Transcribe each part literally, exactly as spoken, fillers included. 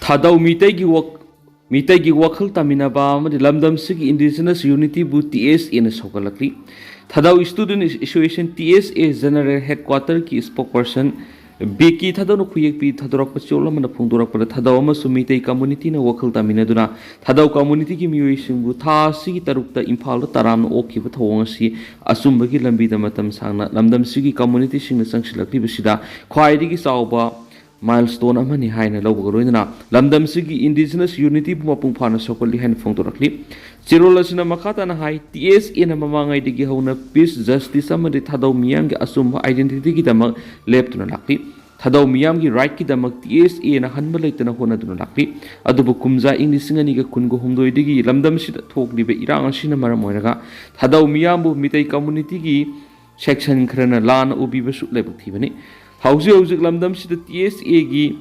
ꯊꯥꯗꯧ ꯃꯤꯇꯩꯒꯤ ꯋꯥ-, ꯃꯤꯇꯩꯒꯤ ꯋꯥꯈꯜ ꯇꯥꯃꯤꯟꯅꯕ ꯑꯃꯗꯤ ꯂꯝꯗꯝꯁꯤꯒꯤ Indigenous Unityꯕꯨ T S Aꯅ ꯁꯧꯒꯠꯂꯛꯂꯤ꯫ Thadou Student Association, T S A General Headquarterꯒꯤ spokesperson ꯕꯤꯀꯤ ꯊꯥꯗꯧꯅ ꯈꯨꯌꯦꯛꯄꯤ ꯊꯥꯗꯣꯔꯛꯄ ꯆꯦꯔꯣꯜ ꯑꯃꯅ ꯐꯣꯡꯗꯣꯔꯛꯄꯗ, ꯊꯥꯗꯧ ꯑꯃꯁꯨꯡ ꯃꯤꯇꯩ communityꯅ ꯋꯥꯈꯜ ꯇꯥꯃꯤꯟꯅꯗꯨꯅ ꯊꯥꯗꯧ communityꯒꯤ ꯃꯤꯑꯣꯏꯁꯤꯡꯕꯨ ꯊꯥ ꯑꯁꯤꯒꯤ ꯇꯔꯨꯛꯇ ꯏꯝꯐꯥꯜꯗ ꯇꯔꯥꯝꯅ ꯑꯣꯛꯈꯤꯕ ꯊꯧꯑꯣꯡ ꯑꯁꯤ ꯑꯆꯨꯝꯕꯒꯤ ꯂꯝꯕꯤꯗ ꯃꯇꯝ ꯁꯥꯡꯅ ꯂꯝꯗꯝꯁꯤꯒꯤ communityꯁꯤꯡꯅ ꯆꯪꯁꯤꯜꯂꯛꯂꯤꯕꯁꯤꯗ ꯈ꯭ꯋꯥꯏꯗꯒꯤ ꯆꯥꯎꯕ milestone ꯑꯃꯅꯤ ꯍꯥꯏꯅ ꯂꯧꯕꯒ ꯂꯣꯏꯅꯅ ꯂꯝꯗꯝꯁꯤꯒꯤ Indigenous Unityꯕꯨ ꯃꯄꯨꯡ ꯐꯥꯅ ꯁꯧꯒꯠꯂꯤ ꯍꯥꯏꯅ ꯐꯣꯡꯗꯣꯔꯛꯂꯤ꯫ ꯆꯦꯔꯣꯜ ꯑꯁꯤꯅ ꯃꯈꯥ ꯇꯥꯅ ꯍꯥꯏ, T S Aꯅ ꯃꯃꯥꯡꯉꯩꯗꯒꯤ ꯍꯧꯅ peace, justice ꯑꯃꯗꯤ ꯊꯥꯗꯧ ꯃꯤꯌꯥꯝꯒꯤ ꯑꯆꯨꯝꯕ identityꯒꯤꯗꯃꯛ ꯂꯦꯞꯇꯨꯅ ꯂꯥꯛꯂꯤ꯫ ꯊꯥꯗꯧ ꯃꯤꯌꯥꯝꯒꯤ rightꯀꯤꯗꯃꯛ T S Aꯅ ꯍꯟꯕ ꯂꯩꯇꯅ ꯍꯣꯠꯅꯗꯨꯅ ꯂꯥꯛꯂꯤ꯫ ꯑꯗꯨꯕꯨ ꯀꯨꯝꯖꯥ ꯏꯪ ꯂꯤꯁꯤꯡ ꯑꯅꯤꯒ ꯀꯨꯟꯒ ꯍꯨꯝꯗꯣꯏꯗꯒꯤ ꯂꯝꯗꯝꯁꯤꯗ ꯊꯣꯛꯂꯤꯕ ꯏꯔꯥꯡ ꯑꯁꯤꯅ ꯃꯔꯝ ꯑꯣꯏꯔꯒ ꯊꯥꯗꯧ ꯃꯤꯌꯥꯝꯕꯨ ꯃꯤꯇꯩ communityꯒꯤ section ꯈꯔꯅ ꯂꯥꯟꯅ ꯎꯕꯤꯕꯁꯨ ꯂꯥꯏꯕꯛ ꯊꯤꯕꯅꯤ꯫ ꯍꯧꯖꯤꯛ ꯍꯧꯖꯤꯛ ꯂꯝꯗꯝꯁꯤꯗ T S Aꯒꯤ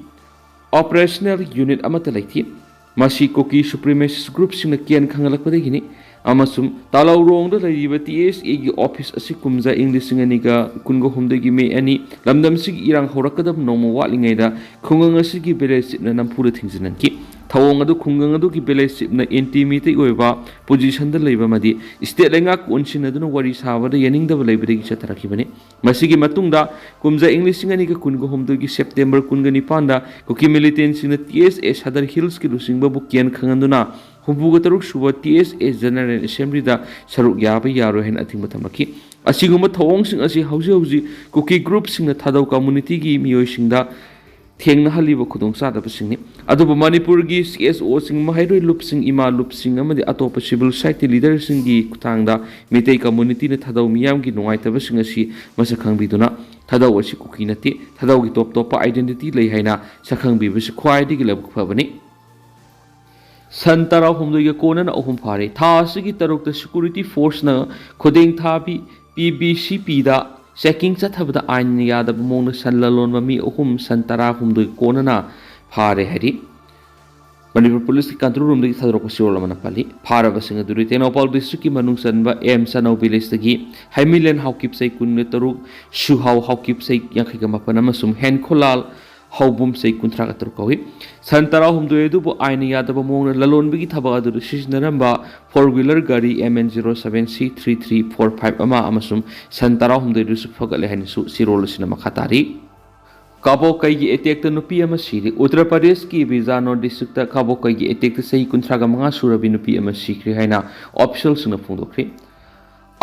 operational unit ꯑꯃꯠꯇ ꯂꯩꯇꯦ꯫ ꯃꯁꯤ ꯀꯨꯀꯤ supremacist groupꯁꯤꯡꯅ ꯀꯦꯟ ꯈꯪꯍꯜꯂꯛꯄꯗꯒꯤꯅꯤ꯫ ꯑꯃꯁꯨꯡ ꯇꯥꯂꯧꯔꯣꯡꯗ ꯂꯩꯔꯤꯕ T S Aꯒꯤ office ꯑꯁꯤ ꯀꯨꯝꯖꯥ ꯏꯪ ꯂꯤꯁꯤꯡ ꯑꯅꯤꯒ ꯀꯨꯟꯒ ꯍꯨꯝꯗꯣꯏꯒꯤ ꯃꯦ ꯑꯅꯤ, ꯂꯝꯗꯝꯁꯤꯒꯤ ꯏꯔꯥꯡ ꯍꯧꯔꯛꯀꯗꯕ ꯅꯣꯡꯃ ꯋꯥꯠꯂꯤꯉꯩꯗ ꯈꯨꯡꯒꯪ ꯑꯁꯤꯒꯤ village chiefꯅ ꯅꯝꯐꯨꯗ ꯊꯤꯡꯖꯤꯟꯍꯟꯈꯤ꯫ ꯊꯧꯑꯣꯡ ꯑꯗꯨ ꯈꯨꯡꯒꯪ ꯑꯗꯨꯒꯤ village chiefꯅ anti ꯃꯤꯇꯩ ꯑꯣꯏꯕ positionꯗ ꯂꯩꯕ ꯑꯃꯗꯤ state ꯂꯩꯉꯥꯛ ꯀꯣꯟꯁꯤꯟꯅꯗꯨꯅ ꯋꯥꯔꯤ ꯁꯥꯕꯗ ꯌꯥꯅꯤꯡꯗꯕ ꯂꯩꯕꯗꯒꯤ ꯆꯠꯊꯔꯛꯈꯤꯕꯅꯤ꯫ ꯃꯁꯤꯒꯤ ꯃꯇꯨꯡꯗ ꯀꯨꯝꯖꯥ ꯏꯪ ꯂꯤꯁꯤꯡ ꯑꯅꯤꯒ ꯀꯨꯟꯒ ꯍꯨꯝꯗꯣꯏꯒꯤ September ꯀꯨꯟꯒ ꯅꯤꯄꯥꯟꯗ ꯀꯨꯀꯤ militantꯁꯤꯡꯅ T S A Sadar Hillsꯀꯤ ꯂꯨꯆꯤꯡꯕꯕꯨ ꯀꯦꯟ ꯈꯪꯍꯟꯗꯨꯅ ꯍꯨꯝꯐꯨꯒ ꯇꯔꯨꯛ ꯁꯨꯕ T S A General Assemblyꯗ ꯁꯔꯨꯛ ꯌꯥꯕ ꯌꯥꯔꯣꯏ ꯍꯥꯏꯅ ꯑꯊꯤꯡꯕ ꯊꯝꯂꯛꯈꯤ꯫ ꯑꯁꯤꯒꯨꯝꯕ ꯊꯧꯑꯣꯡꯁꯤꯡ ꯑꯁꯤ ꯍꯧꯖꯤꯛ ꯍꯧꯖꯤꯛ ꯀꯨꯀꯤ groupꯁꯤꯡꯅ ꯊꯥꯗꯧ communityꯒꯤ ꯃꯤꯑꯣꯏꯁꯤꯡꯗ ꯊꯦꯡꯅꯍꯜꯂꯤꯕ ꯈꯨꯗꯣꯡꯆꯥꯗꯕꯁꯤꯡꯅꯤ꯫ ꯑꯗꯨꯕꯨ ꯃꯅꯤꯄꯨꯔꯒꯤ C S Oꯁꯤꯡ, ꯃꯍꯩꯔꯣꯏ ꯂꯨꯞꯁꯤꯡ, ꯏꯃꯥ ꯂꯨꯞꯁꯤꯡ ꯑꯃꯗꯤ ꯑꯇꯣꯞꯄ civil society leaderꯁꯤꯡꯒꯤ ꯈꯨꯠꯊꯥꯡꯗ ꯃꯤꯇꯩ communityꯅ ꯊꯥꯗꯧ ꯃꯤꯌꯥꯝꯒꯤ ꯅꯨꯡꯉꯥꯏꯇꯕꯁꯤꯡ ꯑꯁꯤ ꯃꯁꯛ ꯈꯪꯕꯤꯗꯨꯅ ꯊꯥꯗꯧ ꯑꯁꯤ ꯀꯨꯀꯤ ꯅꯠꯇꯦ, ꯊꯥꯗꯧꯒꯤ ꯇꯣꯞ ꯇꯣꯞꯄ identity ꯂꯩ ꯍꯥꯏꯅ ꯁꯛꯈꯪꯕꯤꯕꯁꯤ ꯈ꯭ꯋꯥꯏꯗꯒꯤ ꯂꯥꯏꯕꯛ ꯐꯕꯅꯤ꯫ ꯁꯟ ꯇꯔꯥꯍꯨꯝꯗꯣꯏꯒ ꯀꯣꯟꯅꯅ ꯑꯍꯨꯝ ꯐꯥꯔꯦ꯫ ꯊꯥ ꯑꯁꯤꯒꯤ ꯇꯔꯨꯛꯇ security forceꯅ ꯈꯨꯗꯦꯡ ꯊꯥꯕꯤ P B C Pꯗ checking ꯆꯠꯊꯕꯗ ꯑꯥꯏꯟ ꯌꯥꯗꯕ ꯃꯑꯣꯡꯗ ꯁꯟ ꯂꯂꯣꯟꯕ ꯃꯤ ꯑꯍꯨꯝ ꯁꯟ ꯇꯔꯥꯍꯨꯝꯗꯣꯏ ꯀꯣꯟꯅꯅ ꯐꯥꯔꯦ ꯍꯥꯏꯔꯤ꯫ ꯃꯅꯤꯄꯨꯔ ꯄꯨꯂꯤꯁꯀꯤ control roomꯗꯒꯤ ꯊꯥꯗꯣꯔꯛꯄ ꯆꯦꯔꯣꯜ ꯑꯃꯅ ꯄꯜꯂꯤ꯫ ꯐꯥꯔꯕꯁꯤꯡ ꯑꯗꯨꯗꯤ ꯇꯦꯡꯅꯧꯄꯜ districtꯀꯤ ꯃꯅꯨꯡ ꯆꯟꯕ M ꯆꯅꯧ villageꯇꯒꯤ ꯍꯩꯃꯤꯂꯦꯟ ꯍꯥꯎꯀꯤꯞ ꯆꯍꯤ ꯀꯨꯟꯒ ꯇꯔꯨꯛ, ꯁꯨꯍꯥꯎ ꯍꯥꯎꯀꯤꯞ ꯆꯍꯤ ꯌꯥꯡꯈꯩꯒ ꯃꯥꯄꯟ ꯑꯃꯁꯨꯡ ꯍꯦꯟꯈꯣꯂꯥꯜ ꯍꯧꯕꯨꯝ ꯆꯍꯤ ꯀꯨꯟꯊ꯭ꯔꯥ ꯇꯔꯨꯛ ꯀꯧꯏ꯫ ꯁꯟ ꯇꯔꯥꯍꯨꯝꯗꯣꯏ ꯑꯗꯨꯕꯨ ꯑꯥꯏꯟꯅ ꯌꯥꯗꯕ ꯃꯑꯣꯡꯗ ꯂꯂꯣꯟꯕꯒꯤ ꯊꯕꯛ ꯑꯗꯨꯗ ꯁꯤꯖꯤꯟꯅꯔꯝꯕ four wheeler ꯒꯥꯔꯤ M N zero seven C three three four five ꯑꯃ ꯑꯃꯁꯨꯡ ꯁꯟ ꯇꯔꯥꯍꯨꯝꯗꯣꯏꯗꯨꯁꯨ ꯐꯒꯠꯂꯦ ꯍꯥꯏꯅꯁꯨ ꯆꯦꯔꯣꯜ ꯑꯁꯤꯅ ꯃꯈꯥ ꯇꯥꯔꯤ꯫ ꯀꯥꯕꯣꯀꯩꯒꯤ attack ꯇ ꯅꯨꯄꯤ ꯑꯃ ꯁꯤꯔꯤ꯫ ꯎꯠꯇꯔ ꯄ꯭ꯔꯗꯦꯁꯀꯤ ꯕꯤꯖꯥꯅꯣꯔ district ꯇ ꯀꯥꯕꯣꯀꯩꯒꯤ attack ꯇ ꯆꯍꯤ ꯀꯨꯟꯊ꯭ꯔꯥꯒ ꯃꯉꯥ ꯁꯨꯔꯕꯤ ꯅꯨꯄꯤ ꯑꯃ ꯁꯤꯈ꯭ꯔꯦ ꯍꯥꯏꯅ official ꯁꯤꯡꯅ ꯐꯣꯡꯗꯣꯛꯈ꯭ꯔꯤ꯫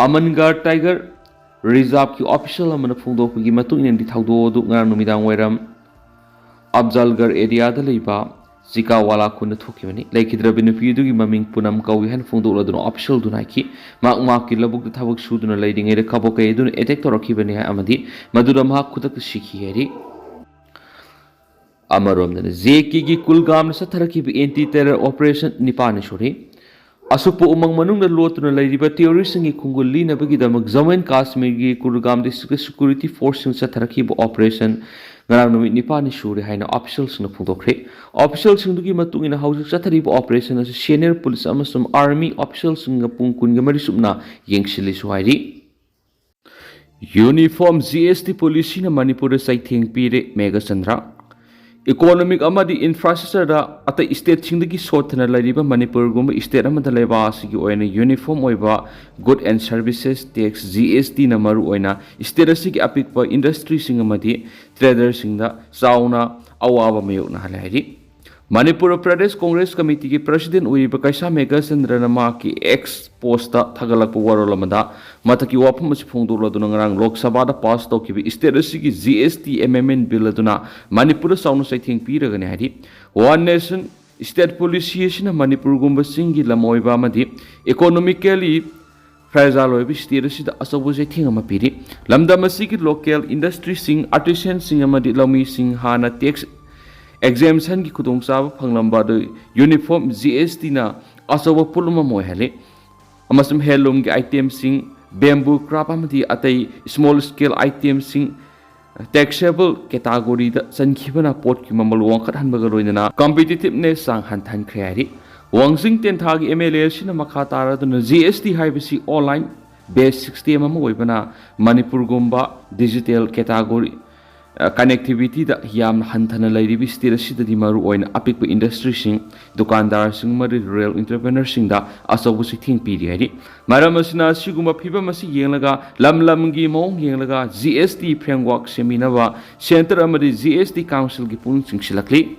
ꯑꯃꯟꯒꯥꯔ tiger reserve ꯀꯤ official ꯑꯃꯅ ꯐꯣꯡꯗꯣꯛꯄꯒꯤ ꯃꯇꯨꯡ ꯏꯟꯅꯗꯤ, ꯊꯧꯗꯣꯛ ꯑꯗꯨ ꯉꯔꯥꯡ ꯅꯨꯃꯤꯗꯥꯡ ꯋꯥꯏꯔꯝ ꯑꯐꯖꯜꯒꯔ area ꯗ ꯂꯩꯕ ꯖꯤꯀꯥꯋꯥꯂꯥ ꯈꯨꯟꯗ ꯊꯣꯛꯈꯤꯕꯅꯤ꯫ ꯂꯩꯈꯤꯗ꯭ꯔꯕ ꯅꯨꯄꯤ ꯑꯗꯨꯒꯤ ꯃꯃꯤꯡ ꯄꯨꯅꯝ ꯀꯧꯏ ꯍꯥꯏꯅ ꯐꯣꯡꯗꯣꯛꯂꯗꯨꯅ official ꯗꯨꯅ ꯍꯥꯏꯈꯤ꯫ ꯃꯍꯥꯛ ꯃꯍꯥꯛꯀꯤ ꯂꯧꯕꯨꯛꯇ ꯊꯕꯛ ꯁꯨꯗꯨꯅ ꯂꯩꯔꯤꯉꯩꯗ ꯀꯥꯕꯣꯀꯩ ꯑꯗꯨꯅ attack ꯇꯧꯔꯛꯈꯤꯕꯅꯤ ꯍꯥꯏ ꯑꯃꯗꯤ ꯃꯗꯨꯗ ꯃꯍꯥꯛ ꯈꯨꯗꯛꯇ ꯁꯤꯈꯤ ꯍꯥꯏꯔꯤ꯫ ꯑꯃꯔꯣꯝꯗꯅ, J K ꯒꯤ ꯀꯨꯜꯒꯥꯝꯗ ꯆꯠꯊꯔꯛꯈꯤꯕ anti terror operation ꯅꯤꯄꯥꯟꯅꯤ ꯁꯨꯔꯤ꯫ ꯑꯁꯨꯞꯄ ꯎꯃꯪ ꯃꯅꯨꯡꯗ ꯂꯣꯠꯇꯨꯅ ꯂꯩꯔꯤꯕ terrorist ꯁꯤꯡꯒꯤ ꯈꯣꯡꯒꯨꯜ ꯂꯤꯅꯕꯒꯤꯗꯃꯛ ꯖꯝꯃꯨ ꯑꯦꯟ ꯀꯥꯁꯃꯤꯔꯒꯤ ꯀꯨꯜꯒꯥꯝ district ꯇ security force ꯁꯤꯡ ꯆꯠꯊꯔꯛꯈꯤꯕ operation ꯉꯔꯥꯡ ꯅꯨꯃꯤꯠ ꯅꯤꯄꯥꯟꯅꯤ ꯁꯨꯔꯦ ꯍꯥꯏꯅ official ꯁꯤꯡꯅ ꯐꯣꯡꯗꯣꯛꯈ꯭ꯔꯦ꯫ Official ꯁꯤꯡꯗꯨꯒꯤ ꯃꯇꯨꯡ ꯏꯟꯅ, ꯍꯧꯖꯤꯛ ꯆꯠꯊꯔꯤꯕ operation ꯑꯁꯤ senior police ꯑꯃꯁꯨꯡ army official ꯁꯤꯡꯒ ꯄꯨꯡ ꯀꯨꯟꯒ ꯃꯔꯤ ꯆꯨꯞꯅ ꯌꯦꯡꯁꯤꯜꯂꯤꯁꯨ ꯍꯥꯏꯔꯤ꯫ Uniform G S T policy ꯅ ꯃꯅꯤꯄꯨꯔꯗ ꯆꯩꯊꯦꯡ ꯄꯤꯔꯦ, ꯃꯦꯘꯆꯟꯗ꯭ꯔ꯫ Economic ꯑꯃꯗꯤ infrastructure ꯗ ꯑꯇꯩ state ꯁꯤꯡꯗꯒꯤ ꯁꯣꯠꯊꯅ ꯂꯩꯔꯤꯕ ꯃꯅꯤꯄꯨꯔꯒꯨꯝꯕ state ꯑꯃꯗ ꯂꯩꯕꯥꯛ ꯑꯁꯤꯒꯤ ꯑꯣꯏꯅ uniform ꯑꯣꯏꯕ good and services tax, G S T ꯅ ꯃꯔꯨ ꯑꯣꯏꯅ state ꯑꯁꯤꯒꯤ ꯑꯄꯤꯛꯄ industry ꯁꯤꯡ ꯑꯃꯗꯤ trader ꯁꯤꯡꯗ ꯆꯥꯎꯅ ꯑꯋꯥꯕ ꯃꯥꯌꯣꯛꯅꯍꯜꯂꯦ ꯍꯥꯏꯔꯤ꯫ ꯃꯅꯤꯄꯨꯔ ꯄ꯭ꯔꯗꯦꯁ ꯀꯣꯡꯒ꯭ꯔꯦꯁ ꯀꯃꯤꯇꯤꯒꯤ president ꯑꯣꯏꯔꯤꯕ ꯀꯩꯁꯥꯝ ꯃꯦꯘꯆꯟꯗ꯭ꯔꯅ ꯃꯍꯥꯛꯀꯤ X post ꯇ ꯊꯥꯒꯠꯂꯛꯄ ꯋꯥꯔꯣꯜ ꯑꯃꯗ ꯃꯊꯛꯀꯤ ꯋꯥꯐꯝ ꯑꯁꯤ ꯐꯣꯡꯗꯣꯛꯂꯗꯨꯅ, ꯉꯔꯥꯡ ꯂꯣꯛ ꯁꯚꯥꯗ pass ꯇꯧꯈꯤꯕ state ꯑꯁꯤꯒꯤ G S T amendment bill ꯑꯗꯨꯅ ꯃꯅꯤꯄꯨꯔꯗ ꯆꯥꯎꯅ ꯆꯩꯊꯦꯡ ꯄꯤꯔꯒꯅꯤ ꯍꯥꯏꯔꯤ꯫ One nation state policy ꯑꯁꯤꯅ ꯃꯅꯤꯄꯨꯔꯒꯨꯝꯕꯁꯤꯡꯒꯤ ꯂꯝ ꯑꯣꯏꯕ ꯑꯃꯗꯤ economically fragile ꯑꯣꯏꯕ state ꯑꯁꯤꯗ ꯑꯆꯧꯕ ꯆꯩꯊꯦꯡ ꯑꯃ ꯄꯤꯔꯤ꯫ ꯂꯝꯗꯝ ꯑꯁꯤꯒꯤ local industry ꯁꯤꯡ, artisan ꯁꯤꯡ ꯑꯃꯗꯤ ꯂꯧꯃꯤꯁꯤꯡ ꯍꯥꯟꯅ tax exemption ꯒꯤ ꯈꯨꯗꯣꯡꯆꯥꯕ ꯐꯪꯂꯝꯕ ꯑꯗꯨ Uniform G S T ꯅ ꯑꯆꯧꯕ ꯄꯣꯠꯂꯨꯝ ꯑꯃ ꯑꯣꯏꯍꯜꯂꯤ, ꯑꯃꯁꯨꯡ handloom ꯒꯤ item ꯁꯤꯡ, bamboo craft ꯑꯃꯗꯤ ꯑꯇꯩ small scale item ꯁꯤꯡ taxable category ꯗ ꯆꯟꯈꯤꯕꯅ ꯄꯣꯠꯀꯤ ꯃꯃꯜ ꯋꯥꯡꯈꯠꯍꯟꯕꯒ ꯂꯣꯏꯅꯅ competitiveness ꯆꯥꯡ ꯍꯟꯊꯍꯟꯈ꯭ꯔꯦ ꯍꯥꯏꯔꯤ꯫ ꯋꯥꯡꯖꯤꯡ ꯇꯦꯟꯊꯥꯒꯤ M L A ꯑꯁꯤꯅ ꯃꯈꯥ ꯇꯥꯔꯗꯨꯅ, G S T ꯍꯥꯏꯕꯁꯤ online based system ꯑꯃ ꯑꯣꯏꯕꯅ ꯃꯅꯤꯄꯨꯔꯒꯨꯝꯕ digital category ꯀꯅꯦꯛꯇꯤꯕꯤꯇꯤꯗ ꯌꯥꯝꯅ ꯍꯟꯊꯅ ꯂꯩꯔꯤꯕ ꯁ꯭ꯇꯦꯠ ꯑꯁꯤꯗꯗꯤ ꯃꯔꯨꯑꯣꯏꯅ ꯑꯄꯤꯛꯄ ꯏꯟꯗꯁꯇ꯭ꯔꯤꯁꯤꯡ, ꯗꯨꯀꯥꯟꯗꯥꯔꯁꯤꯡ ꯑꯃꯗꯤ ꯔꯨꯔꯦꯜ ꯑꯦꯟꯇꯔꯄ꯭ꯔꯦꯅꯔꯁꯤꯡꯗ ꯑꯆꯧꯕ ꯆꯩꯊꯦꯡ ꯄꯤꯔꯤ ꯍꯥꯏꯔꯤ꯫ ꯃꯔꯝ ꯑꯁꯤꯅ ꯑꯁꯤꯒꯨꯝꯕ ꯐꯤꯕꯝ ꯑꯁꯤ ꯌꯦꯡꯂꯒ, ꯂꯝ ꯂꯝꯒꯤ ꯃꯑꯣꯡ ꯌꯦꯡꯂꯒ, ꯖꯤ ꯑꯦꯁ ꯇꯤ ꯐ꯭ꯔꯦꯝꯋꯥꯔꯛ ꯁꯦꯝꯃꯤꯅꯕ ꯁꯦꯟꯇꯔ ꯑꯃꯗꯤ ꯖꯤ ꯑꯦꯁ ꯇꯤ ꯀꯥꯎꯟꯁꯤꯜꯒꯤ ꯄꯨꯛꯅꯤꯡ ꯆꯤꯡꯁꯤꯜꯂꯛꯂꯤ꯫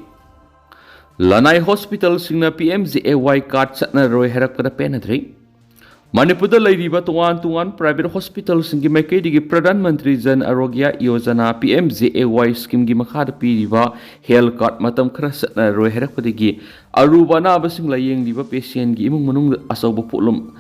ꯂꯅꯥꯏ ꯍꯣꯁꯄꯤꯇꯥꯜꯁꯤꯡꯅ ꯄꯤ M J A Y card ꯆꯠꯅꯔꯣꯏ ꯍꯥꯏꯔꯛꯄꯗ ꯄꯦꯟꯅꯗ꯭ꯔꯤ꯫ ꯃꯅꯤꯄꯨꯔꯗ ꯂꯩꯔꯤꯕ ꯇꯣꯉꯥꯟ ꯇꯣꯉꯥꯟꯕ ꯄ꯭ꯔꯥꯏꯚꯦꯠ ꯍꯣꯁꯄꯤꯇꯥꯜꯁꯤꯡꯒꯤ ꯃꯥꯏꯀꯩꯗꯒꯤ ꯄ꯭ꯔꯙꯥꯟ ꯃꯟꯇ꯭ꯔꯤ ꯖꯟ ꯑꯔꯣꯒ꯭ꯌ ꯌꯣꯖꯅꯥ, ꯄꯤ ꯑꯦꯝ ꯖꯦ ꯑꯦ ꯋꯥꯏ ꯁ꯭ꯀꯤꯝꯒꯤ ꯃꯈꯥꯗ ꯄꯤꯔꯤꯕ ꯍꯦꯜꯊ ꯀꯥꯔꯗ ꯃꯇꯝ ꯈꯔ ꯆꯠꯅꯔꯣꯏ ꯍꯥꯏꯔꯛꯄꯗꯒꯤ ꯑꯔꯨꯕ ꯑꯅꯥꯕꯁꯤꯡ ꯂꯥꯌꯦꯡꯂꯤꯕ ꯄꯦꯁꯦꯟꯒꯤ ꯏꯃꯨꯡ ꯃꯅꯨꯡꯗ ꯑꯆꯧꯕ ꯄꯣꯠꯂꯨꯝ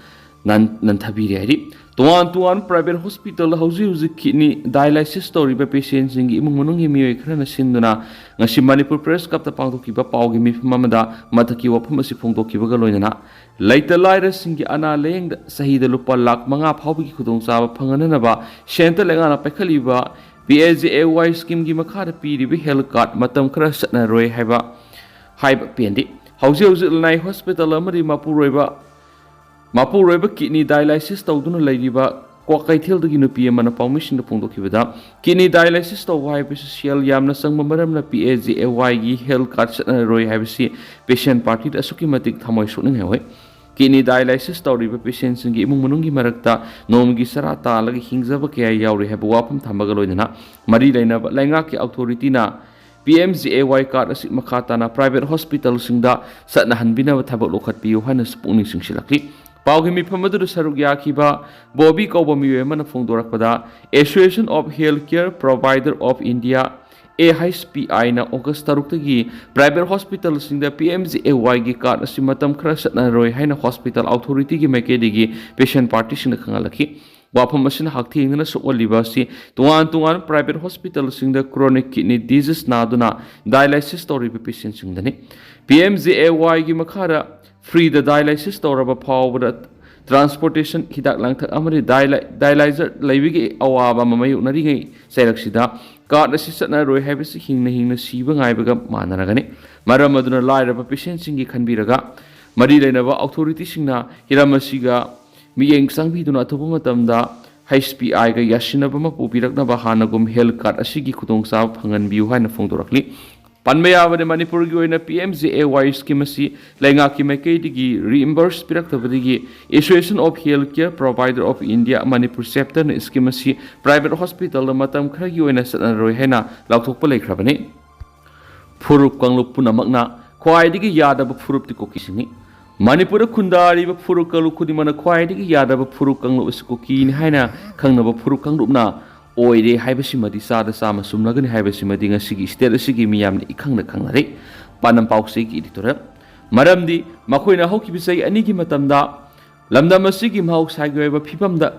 ꯅꯥꯟ-, ꯅꯟꯊꯕꯤꯔꯦ ꯍꯥꯏꯔꯤ꯫ ꯇꯣꯉꯥꯟ ꯇꯣꯉꯥꯟꯕ ꯄ꯭ꯔꯥꯏꯚꯦꯠ ꯍꯣꯁꯄꯤꯇꯥꯜ ꯍꯧꯖꯤꯛ ꯍꯧꯖꯤꯛ ꯀꯤꯗꯅꯤ ꯗꯥꯏꯂꯥꯏꯁꯤꯁ ꯇꯧꯔꯤꯕ ꯄꯦꯁꯦꯟꯁꯤꯡꯒꯤ ꯏꯃꯨꯡ ꯃꯅꯨꯡꯒꯤ ꯃꯤꯑꯣꯏ ꯈꯔꯅ ꯁꯤꯟꯗꯨꯅ ꯉꯁꯤ ꯃꯅꯤꯄꯨꯔ ꯄ꯭ꯔꯦꯁ ꯀ꯭ꯂꯕꯇ ꯄꯥꯡꯊꯣꯛꯈꯤꯕ ꯄꯥꯎꯒꯤ ꯃꯤꯐꯝ ꯑꯃꯗ ꯃꯊꯛꯀꯤ ꯋꯥꯐꯝ ꯑꯁꯤ ꯐꯣꯡꯗꯣꯛꯈꯤꯕꯒ ꯂꯣꯏꯅꯅ ꯂꯩꯇ ꯂꯥꯏꯔꯁꯤꯡꯒꯤ ꯑꯅꯥ ꯂꯥꯌꯦꯡꯗ ꯆꯍꯤꯗ ꯂꯨꯄꯥ ꯂꯥꯈ ꯃꯉꯥ ꯐꯥꯎꯕꯒꯤ ꯈꯨꯗꯣꯡꯆꯥꯕ ꯐꯪꯍꯟꯅꯅꯕ ꯁꯦꯟꯇꯔ ꯂꯩꯉꯥꯛꯅ ꯄꯥꯏꯈꯠꯂꯤꯕ ꯄꯤ ꯑꯦ ꯖꯦ ꯑꯦ ꯋꯥꯏ ꯁ꯭ꯀꯤꯝꯒꯤ ꯃꯈꯥꯗ ꯄꯤꯔꯤꯕ ꯍꯦꯜꯊ ꯀꯥꯔꯗ ꯃꯇꯝ ꯈꯔ ꯆꯠꯅꯔꯣꯏ ꯍꯥꯏꯕ ꯍꯥꯏꯕ ꯄꯦꯟꯗꯦ꯫ ꯍꯧꯖꯤꯛ ꯍꯧꯖꯤꯛ ꯂꯅꯥꯏ ꯍꯣꯁꯄꯤꯇꯥꯜ ꯑꯃꯗꯤ ꯃꯄꯨꯔꯣꯏꯕ ꯃꯄꯨꯔꯣꯏꯕ ꯀꯤꯗꯅꯤ ꯗꯥꯏꯂꯥꯏꯁꯤꯁ ꯇꯧꯗꯨꯅ ꯂꯩꯔꯤꯕ ꯀ꯭ꯋꯥꯀꯩꯊꯦꯜꯗꯒꯤ ꯅꯨꯄꯤ ꯑꯃꯅ ꯄꯥꯎꯃꯤꯁꯤꯡꯗ ꯐꯣꯡꯗꯣꯛꯈꯤꯕꯗ, ꯀꯤꯗꯅꯤ ꯗꯥꯏꯂꯥꯏꯁꯤꯁ ꯇꯧꯕ ꯍꯥꯏꯕꯁꯤ ꯁꯦꯜ ꯌꯥꯝꯅ ꯆꯪꯕ ꯃꯔꯝꯅ ꯄꯤ ꯑꯦ ꯖꯦ ꯑꯦ ꯋꯥꯏꯒꯤ ꯍꯦꯜꯊ ꯀꯥꯔꯗ ꯆꯠꯅꯔꯣꯏ ꯍꯥꯏꯕꯁꯤ ꯄꯦꯁꯦꯟ ꯄꯥꯔꯇꯤꯗ ꯑꯁꯨꯛꯀꯤ ꯃꯇꯤꯛ ꯊꯃꯣꯏ ꯁꯣꯛꯅꯤꯡꯍꯜꯂꯤ꯫ ꯀꯤꯗꯅꯤ ꯗꯥꯏꯂꯥꯏꯁꯤꯁ ꯇꯧꯔꯤꯕ ꯄꯦꯁꯦꯟꯁꯤꯡꯒꯤ ꯏꯃꯨꯡ ꯃꯅꯨꯡꯒꯤ ꯃꯔꯛꯇ ꯅꯣꯡꯃꯒꯤ ꯆꯔꯥ ꯇꯥꯜꯂꯒ ꯍꯤꯡꯖꯕ ꯀꯌꯥ ꯌꯥꯎꯔꯤ ꯍꯥꯏꯕ ꯋꯥꯐꯝ ꯊꯝꯕꯒ ꯂꯣꯏꯅꯅ ꯃꯔꯤ ꯂꯩꯅꯕ ꯂꯩꯉꯥꯛꯀꯤ ꯑꯣꯊꯣꯔꯤꯇꯤꯅ ꯄꯤ M J A Y card ꯑꯁꯤ ꯃꯈꯥ ꯇꯥꯅ ꯄ꯭ꯔꯥꯏꯚꯦꯠ ꯍꯣꯁꯄꯤꯇꯥꯜꯁꯤꯡꯗ ꯆꯠꯅꯍꯟꯕꯤꯅꯕ ꯊꯕꯛ ꯂꯧꯈꯠꯄꯤꯌꯨ ꯍꯥꯏꯅꯁꯨ ꯄꯨꯛꯅꯤꯡ ꯆꯤꯡꯁꯤꯜꯂꯛꯂꯤ꯫ ꯄꯥꯎꯒꯤ ꯃꯤꯐꯝ ꯑꯗꯨꯗ ꯁꯔꯨꯛ ꯌꯥꯈꯤꯕ ꯕꯣꯕꯤ ꯀꯧꯕ ꯃꯤꯑꯣꯏ ꯑꯃꯅ ꯐꯣꯡꯗꯣꯔꯛꯄꯗ, Association of Healthcare Provider of India, A H P ꯑꯥꯏꯅ ꯑꯣꯒꯁ ꯇꯔꯨꯛꯇꯒꯤ ꯄ꯭ꯔꯥꯏꯚꯦꯠ ꯍꯣꯁꯄꯤꯇꯥꯜꯁꯤꯡꯗ ꯄꯤ ꯑꯦꯝ ꯖꯦ ꯑꯦ ꯋꯥꯏꯒꯤ ꯀꯥꯔꯗ ꯑꯁꯤ ꯃꯇꯝ ꯈꯔ ꯆꯠꯅꯔꯣꯏ ꯍꯥꯏꯅ ꯍꯣꯁꯄꯤꯇꯥꯜ ꯑꯣꯊꯣꯔꯤꯇꯤꯒꯤ ꯃꯥꯏꯀꯩꯗꯒꯤ ꯄꯦꯁꯦꯟ ꯄꯥꯔꯇꯤꯁꯤꯡꯗ ꯈꯪꯍꯜꯂꯛꯈꯤ꯫ ꯋꯥꯐꯝ ꯑꯁꯤꯅ ꯍꯛꯊꯦꯡꯅꯅ ꯁꯣꯛꯍꯜꯂꯤꯕ ꯑꯁꯤ ꯇꯣꯉꯥꯟ ꯇꯣꯉꯥꯟꯕ ꯄ꯭ꯔꯥꯏꯚꯦꯠ ꯍꯣꯁꯄꯤꯇꯥꯜꯁꯤꯡꯗ ꯀ꯭ꯔꯣꯅꯤꯛ ꯀꯤꯗꯅꯤ ꯗꯤꯖꯤꯁ ꯅꯥꯗꯨꯅ ꯗꯥꯏꯂꯥꯏꯁꯤꯁ ꯇꯧꯔꯤꯕ ꯄꯦꯁꯦꯟꯁꯤꯡꯗꯅꯤ꯫ ꯄꯤ ꯑꯦꯝ ꯖꯦ ꯑꯦ ꯋꯥꯏꯒꯤ ꯃꯈꯥꯗ ꯐ꯭ꯔꯤꯗ ꯗꯥꯏꯂꯥꯏꯁꯤꯁ ꯇꯧꯔꯕ ꯐꯥꯎꯕꯗ ꯇ꯭ꯔꯥꯟꯁꯄꯣꯔꯇꯦꯁꯟ, ꯍꯤꯗꯥꯛ ꯂꯥꯡꯊꯛ ꯑꯃꯗꯤ ꯗꯥꯏꯂꯥ-, ꯗꯥꯏꯂꯥꯏꯖꯔ ꯂꯩꯕꯒꯤ ꯑꯋꯥꯕ ꯑꯃ ꯃꯥꯌꯣꯛꯅꯔꯤꯉꯩ ꯆꯩꯔꯛꯁꯤꯗ ꯀꯥꯔꯗ ꯑꯁꯤ ꯆꯠꯅꯔꯣꯏ ꯍꯥꯏꯕꯁꯤ ꯍꯤꯡꯅ ꯍꯤꯡꯅ ꯁꯤꯕ ꯉꯥꯏꯕꯒ ꯃꯥꯟꯅꯔꯒꯅꯤ꯫ ꯃꯔꯝ ꯑꯗꯨꯅ ꯂꯥꯏꯔꯕ ꯄꯦꯁꯦꯟꯁꯤꯡꯒꯤ ꯈꯟꯕꯤꯔꯒ ꯃꯔꯤ ꯂꯩꯅꯕ ꯑꯣꯊꯣꯔꯤꯇꯤꯁꯤꯡꯅ ꯍꯤꯔꯝ ꯑꯁꯤꯒ ꯃꯤꯠꯌꯦꯡ ꯆꯪꯕꯤꯗꯨꯅ ꯑꯊꯨꯕ ꯃꯇꯝꯗ ꯍꯩꯆ ꯄꯤ ꯑꯥꯏꯒ ꯌꯥꯁꯤꯟꯅꯕ ꯑꯃ ꯄꯨꯕꯤꯔꯛꯅꯕ ꯍꯥꯟꯅꯒꯨꯝ ꯍꯦꯜꯊ ꯀꯥꯔꯗ ꯑꯁꯤꯒꯤ ꯈꯨꯗꯣꯡꯆꯥꯕ ꯐꯪꯍꯟꯕꯤꯌꯨ ꯍꯥꯏꯅ ꯐꯣꯡꯗꯣꯔꯛꯂꯤ꯫ ꯄꯟꯕ ꯌꯥꯕꯅꯤ, ꯃꯅꯤꯄꯨꯔꯒꯤ ꯑꯣꯏꯅ P M J A Y scheme ꯑꯁꯤ ꯂꯩꯉꯥꯛꯀꯤ ꯃꯥꯏꯀꯩꯗꯒꯤ ꯔꯤꯏꯝꯕꯔꯁ ꯄꯤꯔꯛꯇꯕꯗꯒꯤ Association of Healthcare Provider of India Manipur ꯆꯦꯞꯇꯔꯅ ꯁ꯭ꯀꯤꯝ ꯑꯁꯤ ꯄ꯭ꯔꯥꯏꯚꯦꯠ ꯍꯣꯁꯄꯤꯇꯥꯜꯗ ꯃꯇꯝ ꯈꯔꯒꯤ ꯑꯣꯏꯅ ꯆꯠꯅꯔꯣꯏ ꯍꯥꯏꯅ ꯂꯥꯎꯊꯣꯛꯄ ꯂꯩꯈ꯭ꯔꯕꯅꯤ꯫ ꯐꯨꯔꯨꯞ ꯀꯥꯡꯂꯨꯞ ꯄꯨꯝꯅꯃꯛꯅ ꯈ꯭ꯋꯥꯏꯗꯒꯤ ꯌꯥꯗꯕ ꯐꯨꯔꯨꯞꯇꯤ ꯀꯨꯀꯤꯁꯤꯡꯅꯤ꯫ ꯃꯅꯤꯄꯨꯔꯗ ꯈꯨꯟꯗꯥꯔꯤꯕ ꯐꯨꯔꯨꯞ ꯀꯥꯡꯂꯨꯞ ꯈꯨꯗꯤꯡꯃꯛꯅ ꯈ꯭ꯋꯥꯏꯗꯒꯤ ꯌꯥꯗꯕ ꯐꯨꯔꯨꯞ ꯀꯥꯡꯂꯨꯞ ꯑꯁꯤ ꯀꯨꯀꯤꯅꯤ ꯍꯥꯏꯅ ꯈꯪꯅꯕ ꯐꯨꯔꯨꯞ ꯀꯥꯡꯂꯨꯞꯅ ꯑꯣꯏꯔꯦ ꯍꯥꯏꯕꯁꯤꯃꯗꯤ ꯆꯥꯗ ꯆꯥꯝꯃ ꯆꯨꯝꯂꯒꯅꯤ ꯍꯥꯏꯕꯁꯤꯃꯗꯤ ꯉꯁꯤꯒꯤ ꯁ꯭ꯇꯦꯠ ꯑꯁꯤꯒꯤ ꯃꯤꯌꯥꯝꯅ ꯏꯈꯪꯅ ꯈꯪꯅꯔꯦ꯫ ꯄꯥꯟꯗꯝ ꯄꯥꯎꯆꯦꯒꯤ ꯏꯗꯤꯇꯣꯔꯤꯌꯦꯜ꯫ ꯃꯔꯝꯗꯤ ꯃꯈꯣꯏꯅ ꯍꯧꯈꯤꯕ ꯆꯍꯤ ꯑꯅꯤꯒꯤ ꯃꯇꯝꯗ ꯂꯝꯗꯝ ꯑꯁꯤꯒꯤ ꯃꯍꯧꯁꯥꯒꯤ ꯑꯣꯏꯕ ꯐꯤꯕꯝꯗ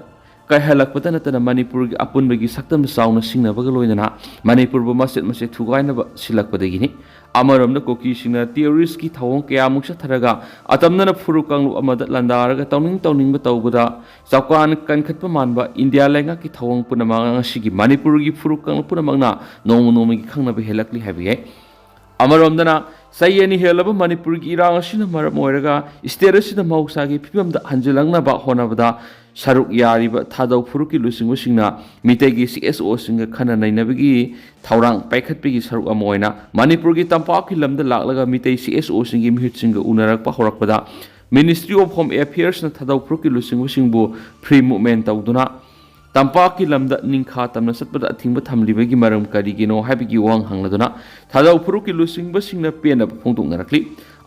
ꯀꯥꯏꯍꯜꯂꯛꯄꯗ ꯅꯠꯇꯅ ꯃꯅꯤꯄꯨꯔꯒꯤ ꯑꯄꯨꯟꯕꯒꯤ ꯁꯛꯇꯝ ꯆꯥꯎꯅ ꯁꯤꯡꯅꯕꯒ ꯂꯣꯏꯅꯅ ꯃꯅꯤꯄꯨꯔꯕꯨ ꯃꯆꯦꯠ ꯃꯆꯦꯠ ꯊꯨꯒꯥꯏꯅꯕ ꯁꯤꯜꯂꯛꯄꯗꯒꯤꯅꯤ꯫ ꯑꯃꯔꯣꯝꯗ ꯀꯨꯀꯤꯁꯤꯡꯅ ꯇꯦꯔꯣꯔꯤꯁꯀꯤ ꯊꯧꯑꯣꯡ ꯀꯌꯥꯃꯨꯛ ꯆꯠꯊꯔꯒ ꯑꯇꯝꯅꯅ ꯐꯨꯔꯨꯞ ꯀꯥꯡꯂꯨꯞ ꯑꯃꯗ ꯂꯥꯟꯗꯥꯔꯒ ꯇꯧꯅꯤꯡ ꯇꯧꯅꯤꯡꯕ ꯇꯧꯕꯗ ꯆꯥꯎꯀꯥꯟ ꯀꯟꯈꯠꯄ ꯃꯥꯟꯕ ꯏꯟꯗꯤꯌꯥ ꯂꯩꯉꯥꯛꯀꯤ ꯊꯧꯑꯣꯡ ꯄꯨꯝꯅꯃꯛ ꯉꯁꯤꯒꯤ ꯃꯅꯤꯄꯨꯔꯒꯤ ꯐꯨꯔꯨꯞ ꯀꯥꯡꯂꯨꯞ ꯄꯨꯝꯅꯃꯛꯅ ꯅꯣꯡꯃ ꯅꯣꯡꯃꯒꯤ ꯈꯪꯅꯕ ꯍꯦꯜꯂꯛꯂꯤ ꯍꯥꯏꯕ ꯌꯥꯏ꯫ ꯑꯃꯔꯣꯝꯗꯅ ꯆꯍꯤ ꯑꯅꯤ ꯍꯦꯜꯂꯕ ꯃꯅꯤꯄꯨꯔꯒꯤ ꯏꯔꯥꯡ ꯑꯁꯤꯅ ꯃꯔꯝ ꯑꯣꯏꯔꯒ ꯁ꯭ꯇꯦꯠ ꯑꯁꯤꯗ ꯃꯍꯧꯁꯥꯒꯤ ꯐꯤꯕꯝꯗ ꯍꯟꯖꯤꯜꯂꯛꯅꯕ ꯍꯣꯠꯅꯕꯗ ꯁꯔꯨꯛ ꯌꯥꯔꯤꯕ ꯊꯥꯗꯧ ꯐꯨꯔꯨꯞꯀꯤ ꯂꯨꯆꯤꯡꯕꯁꯤꯡꯅ ꯃꯤꯇꯩꯒꯤ ꯁꯤ ꯑꯦꯁ ꯑꯣꯁꯤꯡꯒ ꯈꯟꯅ ꯅꯩꯅꯕꯒꯤ ꯊꯧꯔꯥꯡ ꯄꯥꯏꯈꯠꯄꯒꯤ ꯁꯔꯨꯛ ꯑꯃ ꯑꯣꯏꯅ ꯃꯅꯤꯄꯨꯔꯒꯤ ꯇꯝꯄꯥꯛꯀꯤ ꯂꯝꯗ ꯂꯥꯛꯂꯒ ꯃꯤꯇꯩ ꯁꯤ ꯑꯦꯁ ꯑꯣꯁꯤꯡꯒꯤ ꯃꯤꯍꯨꯠꯁꯤꯡꯒ ꯎꯅꯔꯛꯄ ꯍꯧꯔꯛꯄꯗ Ministry of Home Affairsꯅ ꯊꯥꯗꯧ ꯐꯨꯔꯨꯞꯀꯤ ꯂꯨꯆꯤꯡꯕꯁꯤꯡꯕꯨ free movement ꯇꯧꯗꯨꯅ ꯇꯝꯄꯥꯛꯀꯤ ꯂꯝꯗ ꯅꯤꯡꯈꯥ ꯇꯝꯅ ꯆꯠꯄꯗ ꯑꯊꯤꯡꯕ ꯊꯝꯂꯤꯕꯒꯤ ꯃꯔꯝ ꯀꯔꯤꯒꯤꯅꯣ ꯍꯥꯏꯕꯒꯤ ꯋꯥꯍꯪ ꯍꯪꯂꯗꯨꯅ ꯊꯥꯗꯧ ꯐꯨꯔꯨꯞꯀꯤ ꯂꯨꯆꯤꯡꯕꯁꯤꯡꯅ ꯄꯦꯟꯗꯕ ꯐꯣꯡꯗꯣꯛꯅꯔꯛꯂꯤ꯫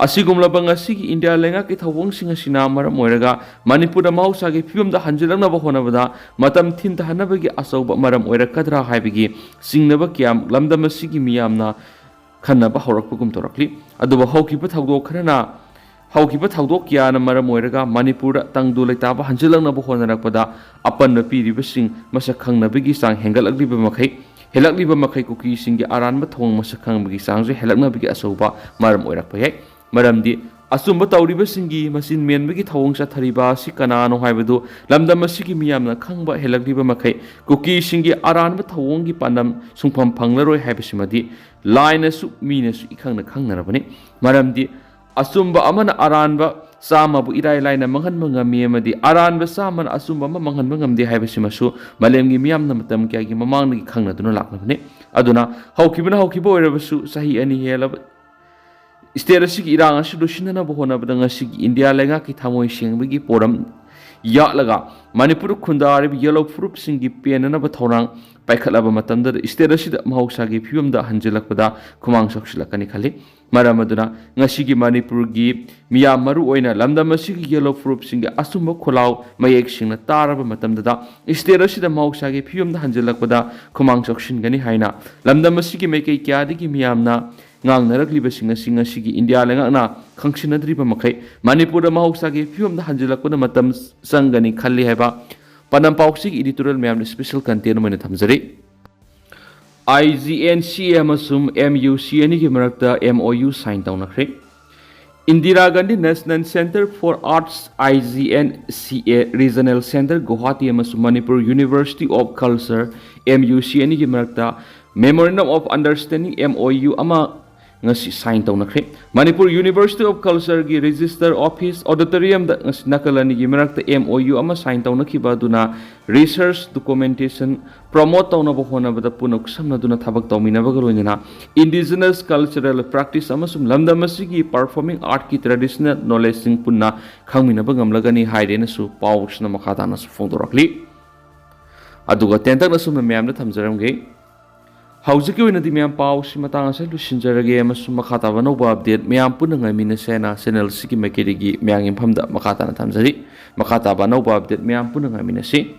ꯑꯁꯤꯒꯨꯝꯂꯕ ꯉꯁꯤꯒꯤ ꯏꯟꯗꯤꯌꯥ ꯂꯩꯉꯥꯛꯀꯤ ꯊꯧꯑꯣꯡꯁꯤꯡ ꯑꯁꯤꯅ ꯃꯔꯝ ꯑꯣꯏꯔꯒ ꯃꯅꯤꯄꯨꯔꯗ ꯃꯍꯧꯁꯥꯒꯤ ꯐꯤꯕꯝꯗ ꯍꯟꯖꯤꯜꯂꯛꯅꯕ ꯍꯣꯠꯅꯕꯗ ꯃꯇꯝ ꯊꯤꯟꯊꯍꯟꯅꯕꯒꯤ ꯑꯆꯧꯕ ꯃꯔꯝ ꯑꯣꯏꯔꯛꯀꯗ꯭ꯔꯥ ꯍꯥꯏꯕꯒꯤ ꯆꯤꯡꯅꯕ ꯀꯌꯥ ꯂꯝꯗꯝ ꯑꯁꯤꯒꯤ ꯃꯤꯌꯥꯝꯅ ꯈꯟꯅꯕ ꯍꯧꯔꯛꯄꯒꯨꯝ ꯇꯧꯔꯛꯂꯤ꯫ ꯑꯗꯨꯕꯨ ꯍꯧꯈꯤꯕ ꯊꯧꯗꯣꯛ ꯈꯔꯅ ꯍꯧꯈꯤꯕ ꯊꯧꯗꯣꯛ ꯀꯌꯥꯅ ꯃꯔꯝ ꯑꯣꯏꯔꯒ ꯃꯅꯤꯄꯨꯔꯗ ꯇꯪꯗꯨ ꯂꯩꯇꯥꯕ ꯍꯟꯖꯤꯜꯂꯛꯅꯕ ꯍꯣꯠꯅꯔꯛꯄꯗ ꯑꯄꯟꯕ ꯄꯤꯔꯤꯕꯁꯤꯡ ꯃꯁꯛ ꯈꯪꯅꯕꯒꯤ ꯆꯥꯡ ꯍꯦꯟꯒꯠꯂꯛꯂꯤꯕ ꯃꯈꯩ, ꯍꯦꯜꯂꯛꯂꯤꯕ ꯃꯈꯩ ꯀꯨꯀꯤꯁꯤꯡꯒꯤ ꯑꯔꯥꯟꯕ ꯊꯧꯑꯣꯡ ꯃꯁꯛ ꯈꯪꯕꯒꯤ ꯆꯥꯡꯁꯨ ꯍꯦꯜꯂꯛꯅꯕꯒꯤ ꯑꯆꯧꯕ ꯃꯔꯝ ꯑꯣꯏꯔꯛꯄ ꯌꯥꯏ꯫ ꯃꯔꯝꯗꯤ ꯑꯆꯨꯝꯕ ꯇꯧꯔꯤꯕꯁꯤꯡꯒꯤ ꯃꯆꯤꯟ ꯃꯦꯟꯕꯒꯤ ꯊꯧꯑꯣꯡ ꯆꯠꯊꯔꯤꯕ ꯑꯁꯤ ꯀꯅꯥꯅꯣ ꯍꯥꯏꯕꯗꯨ ꯂꯝꯗꯝ ꯑꯁꯤꯒꯤ ꯃꯤꯌꯥꯝꯅ ꯈꯪꯕ ꯍꯦꯜꯂꯛꯂꯤꯕ ꯃꯈꯩ ꯀꯨꯀꯤꯁꯤꯡꯒꯤ ꯑꯔꯥꯟꯕ ꯊꯧꯑꯣꯡꯒꯤ ꯄꯥꯟꯗꯝ ꯁꯨꯡꯐꯝ ꯐꯪꯂꯔꯣꯏ ꯍꯥꯏꯕꯁꯤꯃꯗꯤ ꯂꯥꯏꯅꯁꯨ ꯃꯤꯅꯁꯨ ꯏꯈꯪꯅ ꯈꯪꯅꯔꯕꯅꯤ꯫ ꯃꯔꯝꯗꯤ ꯑꯆꯨꯝꯕ ꯑꯃꯅ ꯑꯔꯥꯟꯕ ꯆꯥꯝꯃꯕꯨ ꯏꯔꯥꯏ ꯂꯥꯏꯅ ꯃꯥꯡꯍꯟꯕ ꯉꯝꯃꯤ ꯑꯃꯗꯤ ꯑꯔꯥꯟꯕ ꯆꯥꯝꯃꯅ ꯑꯆꯨꯝꯕ ꯑꯃ ꯃꯥꯡꯍꯟꯕ ꯉꯝꯗꯦ ꯍꯥꯏꯕꯁꯤꯃꯁꯨ ꯃꯥꯂꯦꯝꯒꯤ ꯃꯤꯌꯥꯝꯅ ꯃꯇꯝ ꯀꯌꯥꯒꯤ ꯃꯃꯥꯡꯗꯒꯤ ꯈꯪꯅꯗꯨꯅ ꯂꯥꯛꯂꯕꯅꯤ꯫ ꯑꯗꯨꯅ ꯍꯧꯈꯤꯕꯅ ꯍꯧꯈꯤꯕ ꯑꯣꯏꯔꯕꯁꯨ, ꯆꯍꯤ ꯑꯅꯤ ꯍꯦꯜꯂꯕ ꯁ꯭ꯇꯦꯠ ꯑꯁꯤꯒꯤ ꯏꯔꯥꯡ ꯑꯁꯤ ꯂꯣꯏꯁꯤꯟꯅꯅꯕ ꯍꯣꯠꯅꯕꯗ ꯉꯁꯤꯒꯤ ꯏꯟꯗꯤꯌꯥ ꯂꯩꯉꯥꯛꯀꯤ ꯊꯃꯣꯏ ꯁꯦꯡꯕꯒꯤ ꯄꯣꯔꯝ ꯌꯥꯠꯂꯒ ꯃꯅꯤꯄꯨꯔꯗ ꯈꯨꯟꯗꯥꯔꯤꯕ ꯌꯦꯜꯂꯣ ꯐꯨꯔꯨꯞꯁꯤꯡꯒꯤ ꯄꯦꯟꯅꯅꯕ ꯊꯧꯔꯥꯡ ꯄꯥꯏꯈꯠꯂꯕ ꯃꯇꯝꯗ ꯁ꯭ꯇꯦꯠ ꯑꯁꯤꯗ ꯃꯍꯧꯁꯥꯒꯤ ꯐꯤꯕꯝꯗ ꯍꯟꯖꯤꯜꯂꯛꯄꯗ ꯈꯨꯃꯥꯡ ꯆꯥꯎꯁꯤꯜꯂꯛꯀꯅꯤ ꯈꯜꯂꯤ꯫ ꯃꯔꯝ ꯑꯗꯨꯅ ꯉꯁꯤꯒꯤ ꯃꯅꯤꯄꯨꯔꯒꯤ ꯃꯤꯌꯥꯝ, ꯃꯔꯨ ꯑꯣꯏꯅ ꯂꯝꯗꯝ ꯑꯁꯤꯒꯤ ꯌꯦꯜꯂꯣ ꯐꯨꯔꯨꯞꯁꯤꯡꯒꯤ ꯑꯆꯨꯝꯕ ꯈꯣꯜꯂꯥꯎ ꯃꯌꯦꯛ ꯁꯦꯡꯅ ꯇꯥꯔꯕ ꯃꯇꯝꯗꯗ ꯁ꯭ꯇꯦꯠ ꯑꯁꯤꯗ ꯃꯍꯧꯁꯥꯒꯤ ꯐꯤꯕꯝꯗ ꯍꯟꯖꯤꯜꯂꯛꯄꯗ ꯈꯨꯃꯥꯡ ꯆꯥꯎꯁꯤꯟꯒꯅꯤ ꯍꯥꯏꯅ ꯂꯝꯗꯝ ꯑꯁꯤꯒꯤ ꯃꯥꯏꯀꯩ ꯀꯌꯥꯗꯒꯤ ꯃꯤꯌꯥꯝꯅ ꯉꯥꯡꯅꯔꯛꯂꯤꯕꯁꯤꯡ ꯑꯁꯤ ꯉꯁꯤꯒꯤ ꯏꯟꯗꯤꯌꯥ ꯂꯩꯉꯥꯛꯅ ꯈꯪꯁꯤꯟꯅꯗ꯭ꯔꯤꯕ ꯃꯈꯩ ꯃꯅꯤꯄꯨꯔꯗ ꯃꯍꯧꯁꯥꯒꯤ ꯐꯤꯕꯝꯗ ꯍꯟꯖꯤꯜꯂꯛꯄꯗ ꯃꯇꯝ ꯆꯪꯒꯅꯤ ꯈꯜꯂꯤ ꯍꯥꯏꯕ ꯄꯥꯟꯗꯝ ꯄꯥꯎꯆꯦꯒꯤ editorial ꯃꯌꯥꯝꯅ special content ꯑꯣꯏꯅ ꯊꯝꯖꯔꯤ꯫ ꯑꯥꯏ ꯖꯤ ꯑꯦꯟ ꯁꯤ ꯑꯦ ꯑꯃꯁꯨꯡ ꯑꯦꯝ ꯌꯨ ꯁꯤ ꯑꯅꯤꯒꯤ ꯃꯔꯛꯇ M O U sign ꯇꯧꯅꯈ꯭ꯔꯦ꯫ Indira Gandhi National Centre for Arts, I G N C A, Regional Centre Guwahati ꯑꯃꯁꯨꯡ Manipur University of Culture, M U C, ꯑꯅꯤꯒꯤ ꯃꯔꯛꯇ Memorandum of Understanding, M O U, ꯑꯃ ꯉꯁꯤ sign ꯇꯧꯅꯈ꯭ꯔꯦ꯫ Manipur University of Culture ꯒꯤ Register Office Auditorium ꯗ ꯉꯁꯤ ꯅꯥꯀꯜ ꯑꯅꯤꯒꯤ ꯃꯔꯛꯇ M O U ꯑꯃ sign ꯇꯧꯅꯈꯤꯕ ꯑꯗꯨꯅ research documentation promote ꯇꯧꯅꯕ ꯍꯣꯠꯅꯕꯗ ꯄꯨꯟꯅ ꯈꯨꯠꯁꯝꯅꯗꯨꯅ ꯊꯕꯛ ꯇꯧꯃꯤꯟꯅꯕꯒ ꯂꯣꯏꯅꯅ indigenous cultural practice ꯑꯃꯁꯨꯡ ꯂꯝꯗꯝ ꯑꯁꯤꯒꯤ performing art ꯀꯤ traditional knowledge ꯁꯤꯡ ꯄꯨꯟꯅ ꯈꯪꯃꯤꯟꯅꯕ ꯉꯝꯂꯒꯅꯤ ꯍꯥꯏꯔꯦꯅꯁꯨ ꯄꯥꯎꯁꯤꯅ ꯃꯈꯥ ꯇꯥꯅꯁꯨ ꯐꯣꯡꯗꯣꯔꯛꯂꯤ꯫ ꯑꯗꯨꯒ ꯇꯦꯟꯇꯛꯅ ꯁꯨꯝꯅ ꯃꯌꯥꯝꯗ ꯊꯝꯖꯔꯝꯒꯦ꯫ ꯍꯧꯖꯤꯛꯀꯤ ꯑꯣꯏꯅꯗꯤ ꯃꯌꯥꯝ ꯄꯥꯎꯁꯤ ꯃꯇꯥꯡ ꯑꯁꯤꯗ ꯂꯣꯏꯁꯤꯟꯖꯔꯒꯦ ꯑꯃꯁꯨꯡ ꯃꯈꯥ ꯇꯥꯕ ꯑꯅꯧꯕ update ꯃꯌꯥꯝ ꯄꯨꯟꯅ ꯉꯥꯏꯃꯤꯟꯅꯁꯦ ꯍꯥꯏꯅ channel ꯑꯁꯤꯒꯤ ꯃꯥꯏꯀꯩꯗꯒꯤ ꯃꯌꯥꯝꯒꯤ ꯃꯐꯝꯗ ꯃꯈꯥ ꯇꯥꯅ ꯊꯝꯖꯔꯤ꯫ ꯃꯈꯥ ꯇꯥꯕ ꯑꯅꯧꯕ update ꯃꯌꯥꯝ ꯄꯨꯟꯅ ꯉꯥꯏꯃꯤꯟꯅꯁꯤ꯫